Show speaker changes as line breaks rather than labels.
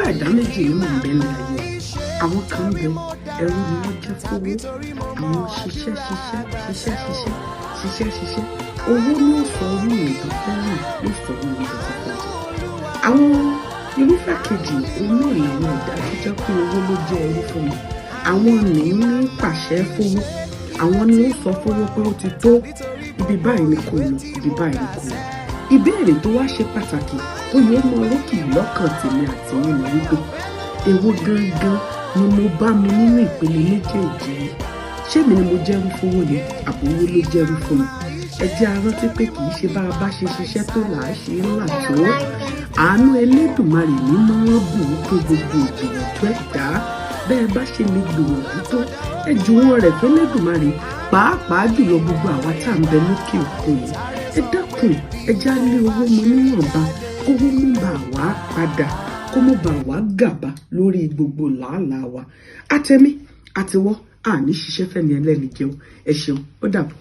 Irúfẹ́ ẹ̀dá méjì ni mò ń bẹ ní ayé. Àwọn kan ń bẹ, ẹrú ni wọ́n jẹ́ fowó. Àwọn ṣiṣẹ́ ṣiṣẹ́ ṣiṣẹ́ ṣiṣẹ́ ṣiṣẹ́ ṣiṣẹ́, owó ní ó sọ orú ìrìn tó fẹ́ rìn, ló sọ orú oúnjẹ tó fẹ́ jẹ. Àwọn irúfẹ́ kejì, òun náà làwọn ẹ̀dá tó jẹ́ pé owó ló jẹ́ ẹrú fún mi. Àwọn ní ní pàṣẹ fowó, àwọn ni ó sọ fowó pé ó ti tó, ibi báyìí ni kò lọ, ibi báyìí ni kò lọ. Ìbéèrè tó wá ṣe pàtàkì tó yẹ mọ rókì lọ́kàn tèmi àti yín ni wípé, èwo gangan ni mo bá mu nínú ìpele méjèèjì yìí? Ṣé mi ni mo jẹ́rú fowó ni, àbówó ló jẹ́rú fún mi? Ẹ jẹ́ a rántí pé kì í ṣe bá a bá ṣe ṣiṣẹ́ tó là á ṣe ń là tó. Àánú Elédùmarè ní máa bù ú kún gbogbo ìgbìyànjú ẹ̀dá. Bẹ́ẹ̀ bá ṣe lè gbìyànjú tó, ẹ jùwọ́n rẹ̀ fẹ́lẹ́dùmarè. Pàápàá jùlọ gbogbo àwa tá à ń bẹ lókè òkun yìí, ẹ dákun, ẹ já lé owó mọ níwọ̀nba, kówó mú bá wá padà, kó mú bá wá gàba lórí gbogbo làálàá wa. Àtẹ̀mí àtiwọ́ àní ṣiṣẹ́ fẹ́ni ẹlẹ́ni jẹun. Ẹ ṣeun, ó dàbọ̀.